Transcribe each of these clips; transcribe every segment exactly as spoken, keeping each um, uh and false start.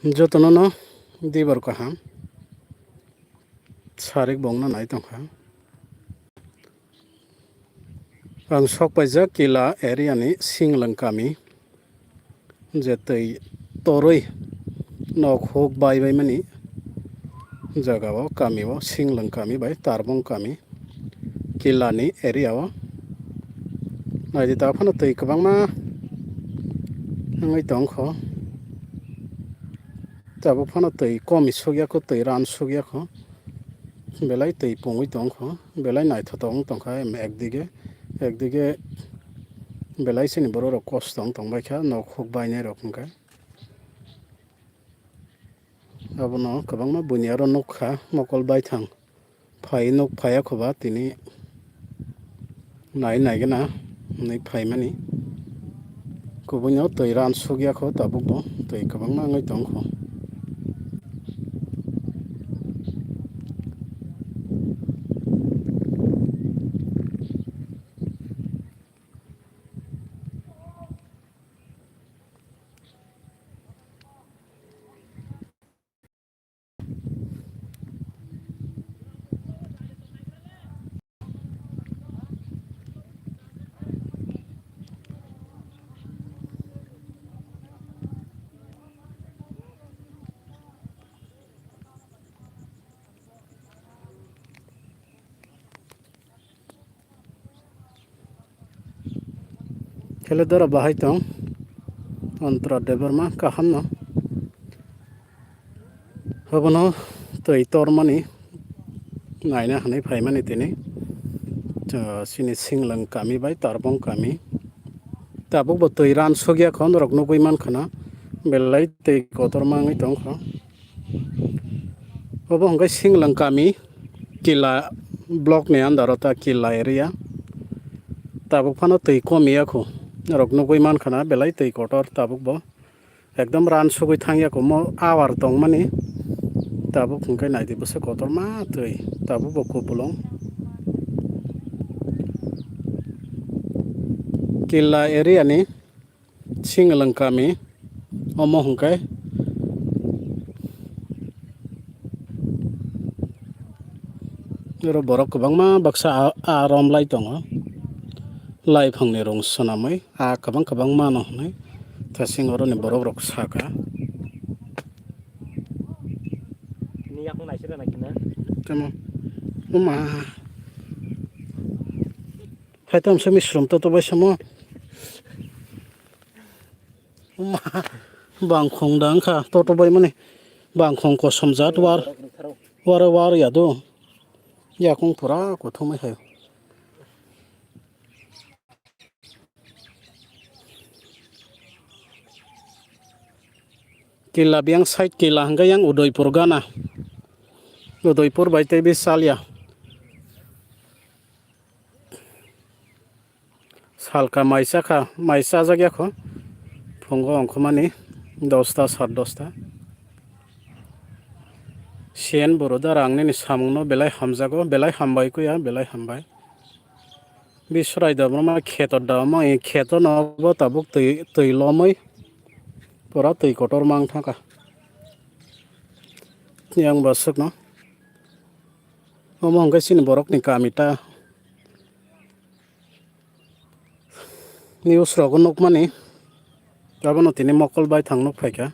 Jotono no dibor kaham. Sarik bongno nai tongkha. Ang sok paijak Kila area ni Singlwng kami, je twi torwi nok huk bai bai mani jaga o, kami o Singlwng kami bai Tarbong kami, Kila ni area o. Naidi ta phano twi kwbangma wngwi tongkho. Tabuk phano twi komi sukya kho, twi ran sukya kho. Belai twi pungwi tongkho, belai naithotok wng tongkha em ekdige, ekdige belai chini borok rok kosto wng tongbaikha, nok huk bainai rok hwnkhe. Abono kwbangma buini aro nukha, mokol baithang phai nuk phaiya khoba tini nai naigena hinwi phaimani. Kubuino twi ran sukya kho tabukbo, twi kwbangma wngwi tongkho. Kheledora bahai tong, Antra Debbarma kaham no. Obono twi tormani naina hinwi phaimani tini. Chini Singlwng kami bai Tarbong kami. Tabukbo twi ran sukya kho, norok nugwi mankha na, belai twi kotorma wngwi tongkha. Obo hwnkhe Singlwng kami, Kila block ni under o ta Kila area. Tabuk phano twi komiya kho, norok nugwi mankha na, belai twi kotor tabukbo. Ekdom ran sugwi thangya kho mo awar tongmani. Tabuk hwnkhe naidi bwswk kotorma twi, tabukbo kupulung. Killa area ni Singlwng kami omo hwnkhe oro borok kwbangma baksa a, a romlai tongo, laiphangni rung swnamwi. A kwbang kwbang mano hwnwi thasing oroni borokrok saka. Tini yakung naisira naikhe na. Tamo. Uma. Hai tamo sami srum to to bai samo. Uma. Bangkhong da wngkha to to bai mani. Bangkhong kosom jat war. War war ya do. Yakung pura kothomai hai. Killa biyang side killa hwnkhe yang Udaipur gana. Udaipur bai tei bisi salya. Salka mai chakha, mai chajak yakho. Phungo ongkhormani dosta, sat dosta. Siyan boro da rang nini samungno belai hamjago, belai hambai kuya, belai hambai. Biswrai da omo kheto da omo, e kheto no bo tabuk twi, twi lomwi pura twi kotor mang thangkha. Yang ba swkno. Omo hwnkhe chini borokni kami ta. News rogo nukmani, abono tini mokol bai thang nuk phaikha.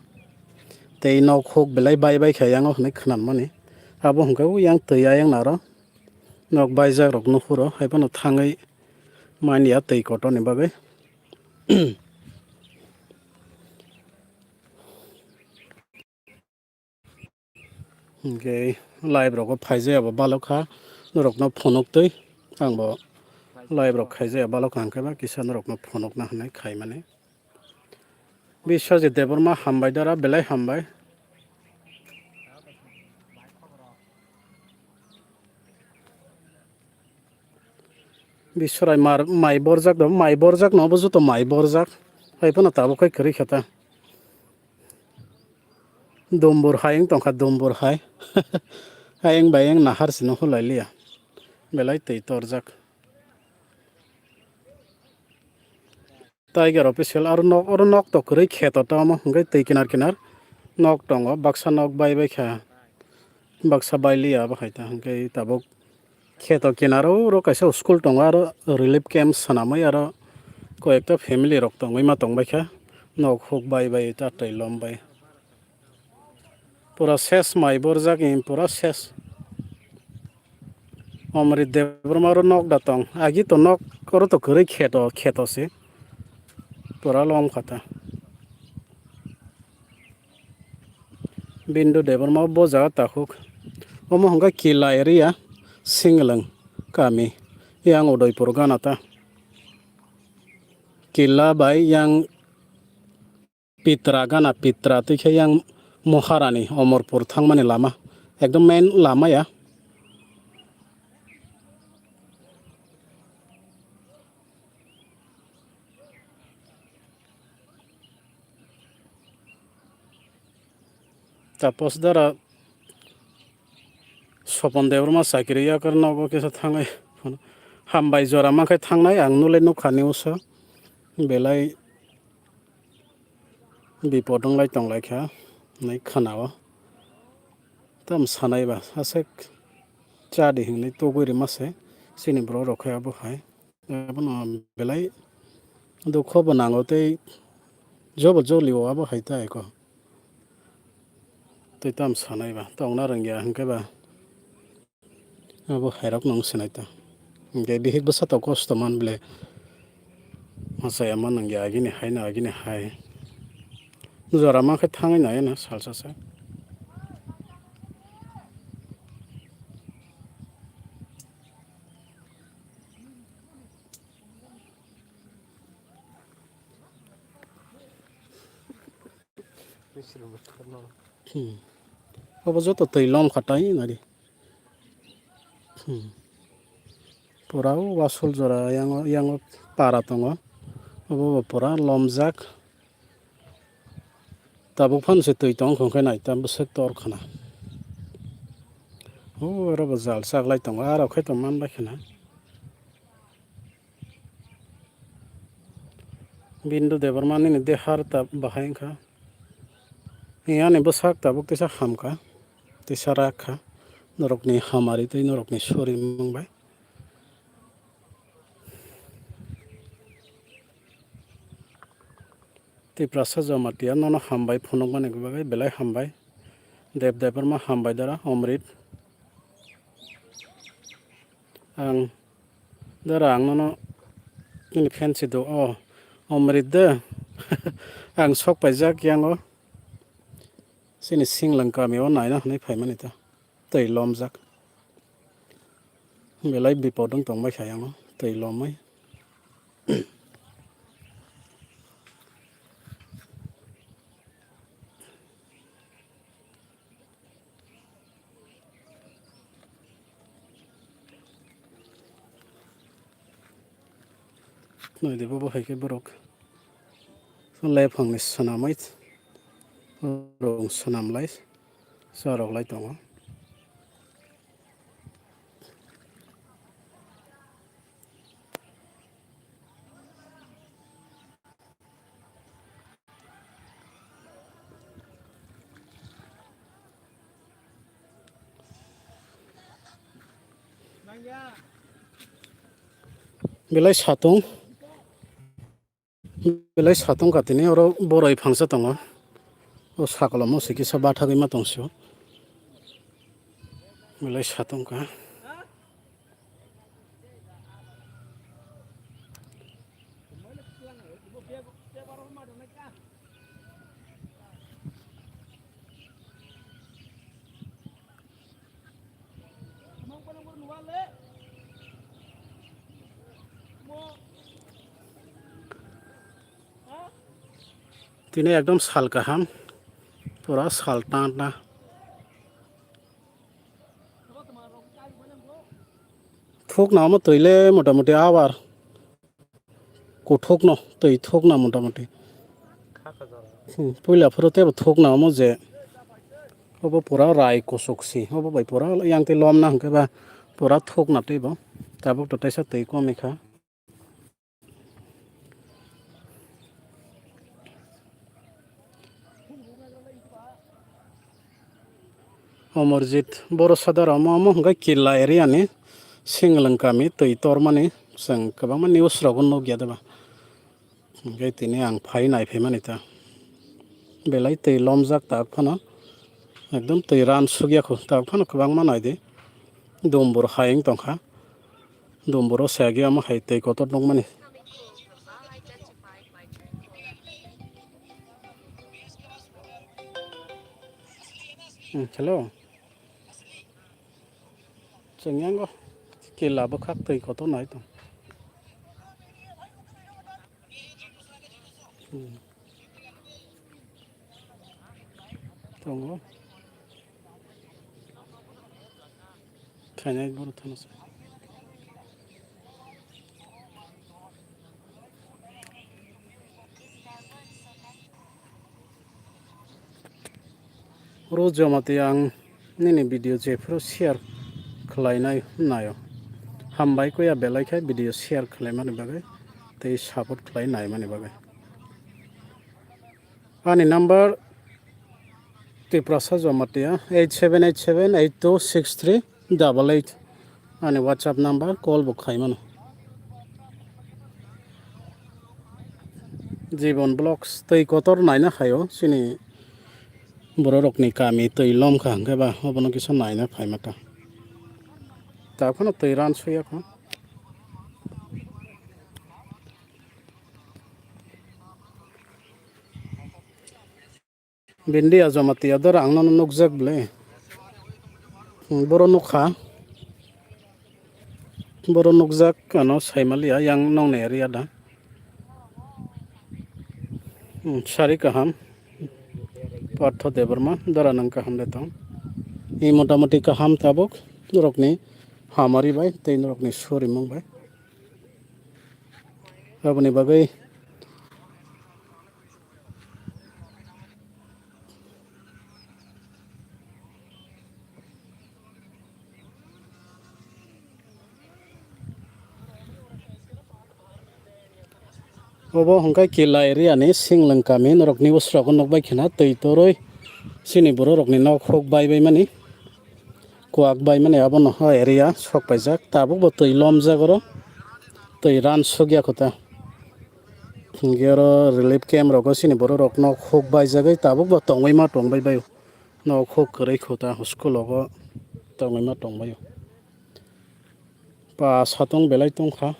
Tei nok huk belai bai bai kha yango hwnwi khwnamani. Abo hwnkhe o yang twi ayang naro. Nok baijak rok nukhuro, haiphano thangwi manya twi kotorni bagwi. Hwnkhe live rogo phaijaya bo balok kha, norokno phunuk twi. Ang bo live rok khaijaya balok kha, hwnkhe ba kisa norokno phunukna hwnwi khaimani. Biswajit Debbarma hambai dara, belai hambai. Biswrai mar-, mai borjak do, mai borjak no, obo joto mai borjak. Hai phano tabuk khai kwrwi kha ta. Dumbur hai wng tongkha, dumbur hai. Ayang bai ayang nahar sino hulai liya. Belai twi torjak. Tiger official aro nok, oro nok to kwrwi kheto tamo hwnkhe twi kinar kinar nok tongo, baksa nok bai bai kha, baksa bai liya abo hai ta. Hwnkhe tabuk kheto kinaro oro kaisa school tongo, aro relief camp swnamwi aro koyekta family rok tongwi ma tong bai kha, nok huk bai bai ta twi lom bai. Pura ses mai borjak ni, pura ses. Omrit Debbarma oro nok da tong. Agi to nok oro to kwrwi kheto, kheto se. Pura lom kha ta. Bindu Debbarma bo jaga takhuk. Omo hwnkha Kila area, Singlwng kami. Yang Udaipur gana ta. Kila bai yang Pitra gana, Pitra twi khe yang Moharani Omorpur thangmani lama, ekdom main lama ya. Tapos dara Sopon Debbarma chakiri yakar nogo kisa thangnai. Hambai jora mankhe thangnai ang nulai nukha newso. Belai bipot wnglai tonglaikha hinwi khwnao. Tam sanaiba aswk chadi hinwi tugwi rwmase chini borok rok khe abo hai. Abono belai dukho bo nango tei jobo jolio abo hai ta eko. Tei tam sanaiba tongna rwngya hwnkhe ba. Abo hairok nung sinai ta. Hingke bihik bwsa to kosto man bile. Masa ya man nang ya agini hai na agini hai. Jora ma khe thangwi nai na salsa sa. Hmm. Obo joto twi lom kha tai nari. Hmm. Pura o wasul jora yango, yango para tongo. Obo bo pura lomjak. Tabuk phano se twi tong khon khe nai ta bwswk tor khna. O oro bo jal chaklai tongo, aro khe tong man bai khna. Bindu Debbarma nini dehar ta bahai wngkha. Ani bwsak tabuk teisa hamkha, teisa rakha. Norokni hamari tei norokni suri mung bai. Tiprasa Jamatia nono hambai phunukmani bagwi belai hambai. Deb Debbarma hambai dara Omrit. Ang dara ang nono nini fan si do o Omrit de. Ang sok paijak yango chini Singlwng kami o naina hwnwi phaimani ta twi lomjak. Belai bipot wng tongbai kha yango twi lomwi. Nai de bo bo hai khe borok lephang ni swnamwi rong swnam lai chwrok lai tongo. Belai satung. Belai satung ka tini oro boroi phangsa tongo. O sakolomo se kisa bathagwi ma tong sio. Belai satung ka. Tini ekdom sal kaham, pura sal tang tang. Thuk na omo twi le motamuti abar. Kuthukno twi thukna motamuti. Hmm, puila phuru tebo thukna omo je. Obo pura rai kusuksi. Obo bai pura yang tei lomna hwnkhe ba pura thukna teibo. Tabuk to teisa twi komikha. Omorjit Boro Sadar omo, omo hwnkhe Killa area ni Singlwng kami twi tormani chwng kwbangma news rogo nukya deba. Hwnkhe tini ang phai nai phaimani ta. Belai twi lomjak tak phano. Ekdom twi ran sugya khu tak phano kwbangma naidi. Dumbur hai wng tongkha. Dumburo se agi omo hai twi kotor nukmani. Hmm, hello. Chwng yango Killa bwkhak twi kotor nai tong. Hmm. Tongo. Khainai boro thana se. Oro Jamatia ang nini video jephuru share khlainai naio. Hambai kuya belai khe video share khlaimani bagwi tei support khlai naimani bagwi. Ani number Tiprasa Jamatia eight seven eight seven eight two six three double eight. Ani WhatsApp number call bo khaimano. Jibon Vlogs twi kotor naina khaio chini bororokni kami twi lomkha hwnkhe ba obono kisa naina phaimata. Ta phano twi ran suyakho. Bindi Ajamatia dora ang nono nukjak bwle. Hmm, boro nukha. Boro nukjak ano Saimalia yang nongni area da. Hmm, sari kaham. Partho Debbarma dora nang kaham de tong. I motamoti kaham tabuk norokni hamari bai tei norokni surimung bai. Aboni bagwi Obo hwnkhe Killa area ni Singlwng kami norokni usrok nukbai khna twi torwi chini bororokni nok huk bai bai mani. Kuak bai mani abono o area sok paijak, tabuk bo twi lomjak oro, twi ran sugya kho ta. Hwnkhe oro relief camp rogo chini bororok nok huk baijagwi tabuk bo tongwi ma tongbai baio. Nok huk kwrwi kho ta, school rogo tongwi ma tongbaio. Pa satong belai tongkha.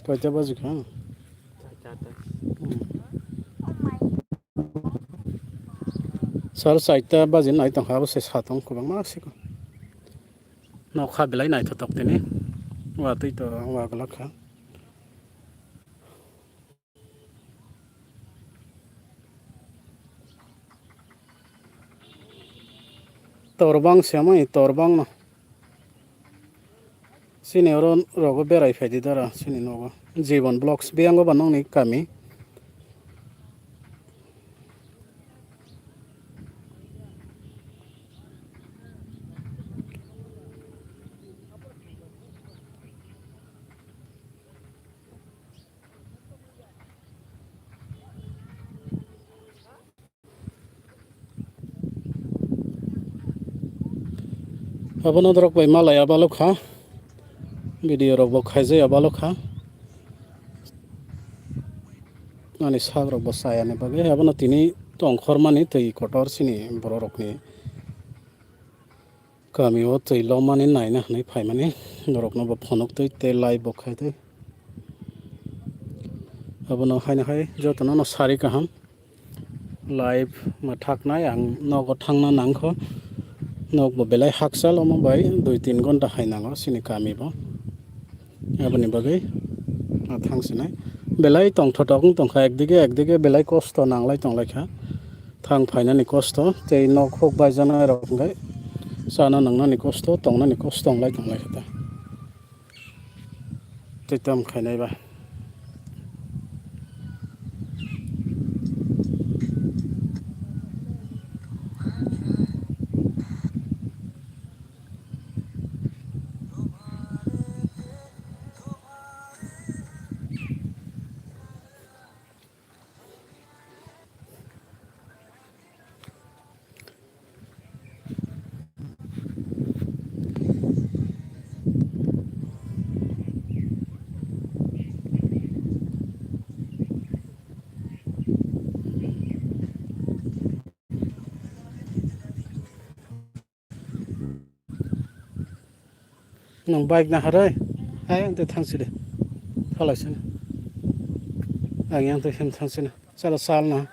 Koita baji kha? Sar saita baji nai tongkha, abo se satong kwbangma siko. Nokha belai naithotok tini. Watwi to waglak kha. Torbang se amai torbang no. Chini oro rogo berai phaidi dara chini nogo. Jibon Vlogs biyango ba nongni kami. Abono dorok bai malai abalo kha, video rok bo khaijai abalo kha, ani sak rok bo chayani bagwi abono tini tongkhormani twi kotor chini borok rokni kami o twi lomani naina hinwi phaimani norokno bo phunuk twi tei live bo khai twi abono haino hai jotono no sari kaham. Live ma thaknai ang nogo thangna nangkho. Nokbo belai hakchal omo bai dui tin gonta hai nango chini kami bo. Aboni bagwi ma thang sinai. Belai tongthotok wng tongkha ekdige ekdige belai kosto nanglai tonglaikha. Thang phainani kosto tei nok huk baijaknai rok hwnkhe chana nangnani kosto tongnani kosto wnglai tonglaikha ta. Tei tamo khainai ba. Nang bike na harai. Hai, ang tei thang sidi. Thalai sini. Ang yang tei hem thang sini. Chala sal na.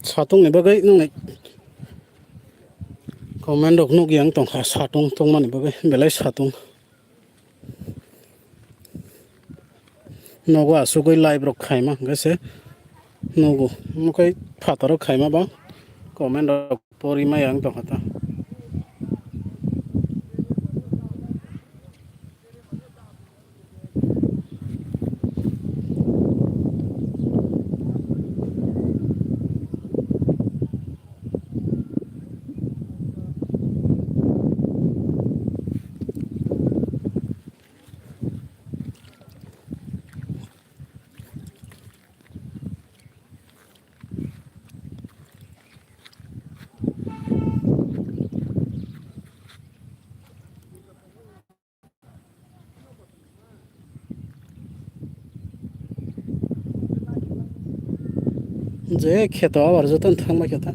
Satung ni bagwi nung comment rok nuk yang tongkha, satung tongmani bagwi belai satung. Nogo asugwi live rok khaima hwnkhe se nugo. Omokhai phataro khaima ba comment rok porwi maya wng tongkha ta. Je kheto abar jotono thangbai khe ta.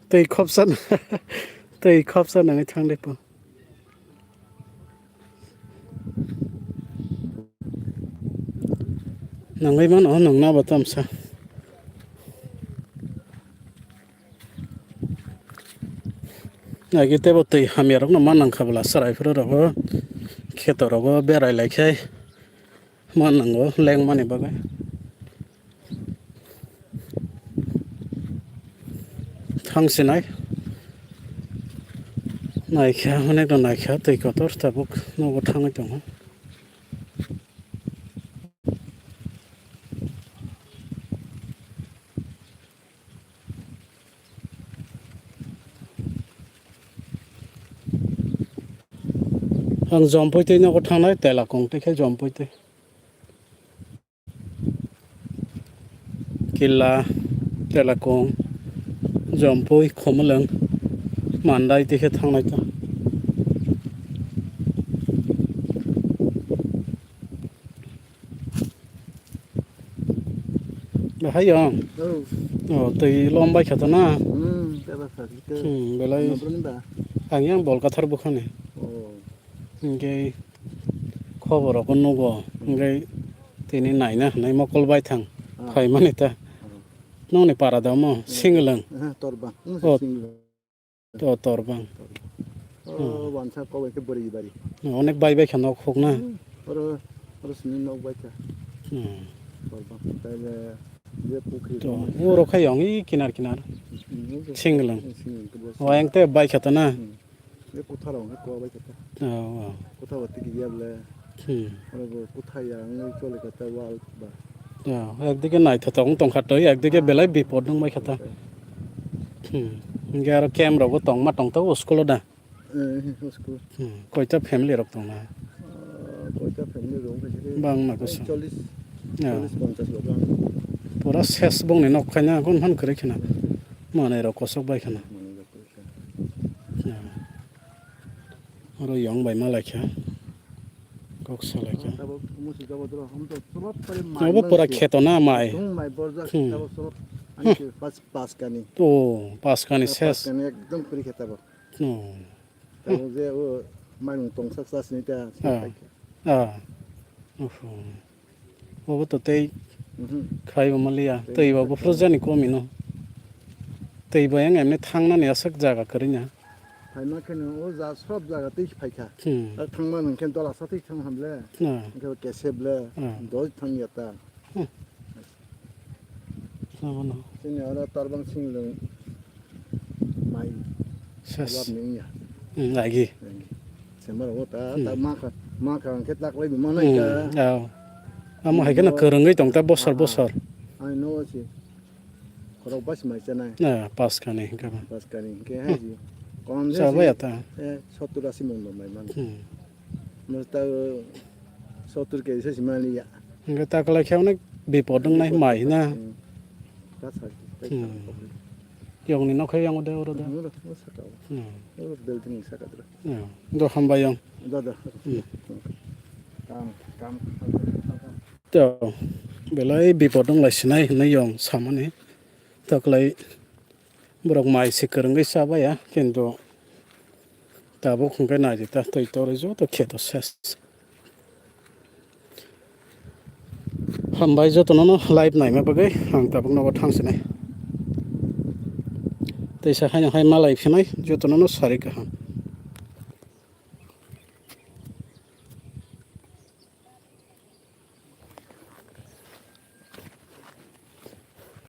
Twi khopsa, twi khopsa nangwi thang de po. Nangwi mano nangna bo tamsa. Agi tebo twi hamya rokno ma nangkha bwla chwrai phuru rogo kheto rogo berai lai khai ma nango lengmani bagwi. Thang sinai naikha hwnwi no naikha twi kotor tabuk nogo thangwi tongo. Ang Jompui twi nogo thangnai, Telakung twi khe Jompui twi. Killa, Telakung, Jompui, Khumulwng, Mandai twi khe thangnai ta. Bahai yong. Oh. Oh, twi lom bai kha to na. Hmm, tei ba sa khe. Hmm, belai. Ano bro ni ba? Ang yang bol kathar bukhani. Oh. Hingke khobor rok nugo. Hingke tini naina hinui mokol bai thang. Ah. Phai mani ta. Ah. Nong ni para da mo, hmm, Singlwng. Aha, Torbang. Hmm, oh. Singlwng. To Torbang. Oh, hmm, wansa kok bai khe bwrwi bari. Onek bai bai kha nok huk na. Hmm, oro, oro sini nok bai kha. Hmm. Torbang. Taile je pukhri to, rok oro khai yong i kinar kinar. Hmm, Singlwng. Singlwng to bo. O, ayang te bai kha to na. Hmm. Be kotha rok khe kok bai kha ta. Oh, oh. Kotha ba tigi ya ble. Hmm. Oro bo kotha ya wngwi chole kha ta wal ba. Oh, ekdike naithotok wng tong kha twi, ekdike belai bipod wng bai kha ta. Hmm. Hingke aro camp rok bo tong ma tong tongo school o da? Eh, school. Hmm. Koita family rok tong na? Ah, koita family rok wng kha khe bangma khe kwchwng. Chollish, ah, chollish ponchash rok wng. Pura ses bongni nok khaina, gon phan kwrwi khna. Manai rok kosok bai khna. Manai rok kwrwi kha. Ah. Oro yong bai ma lai kha. Kok sa lai kha. Abo musi jabo dro, hum to srob pare. Abo pura kheto na mai. Tung mai borjak. Hmm. Abo srob ani ke pas, pas kani. Oh, pas kani ses. Pas kani ekdom kwrwi khe tabo. Oh. Tamo je o maimung tongsak sa sini ta. Ah. Ah. Oho. Obo to tei mhm, khai bo maliya. Tei tei bo bo frozen ni komi no. Tei bo yang emni thang nani aswk jaga kwrwi na. Phaima khe no o ja sob jaga tei phai kha. Hmm. Ar thangma nang khe dola sa tei thang ham le. Ah. Hingke bo kesep le. Ah. Doi thang ya ta. Hmm. Abono. Chini oro torbang singlwng mai. Ses. Obab ni wngya. Hmm, lagi. Sembar o ta, hmm, ta makha, makha hwnkhe taklai bo manai ka. Hmm, oh. Amo hai kheno kwrwngwi tong ta bosor bosor. Ai no si. Khorok bas mai chanai. Na, pas kani hwnkhe ba. Pas kani hwnkhe hai si. Kom se. Chabaya ta. Eh, sottur asi mung no mai man. Hmm. Masta sottur kg se si mani ya. Hingke ta kwlai khe onek bipot wngnai mai hina. Hmm. Yongni nokhe yango de oro de. Oro, oro saka o. Hmm. Oro building saka dra. Hmm. Do hambai yong. Da, da. Hmm. Kam, kam. To, belai bipot wnglai sinai hinui yong samani. To kwlai borok mai se kwrwngwi chabaya, kintu tabuk hwnkhe naidi ta twi torwi joto kheto ses. Hambai jotono no live naima bagwi, ang tabuk nogo thang sinai. Teisa haino hai malai phinai jotono no sari kaham.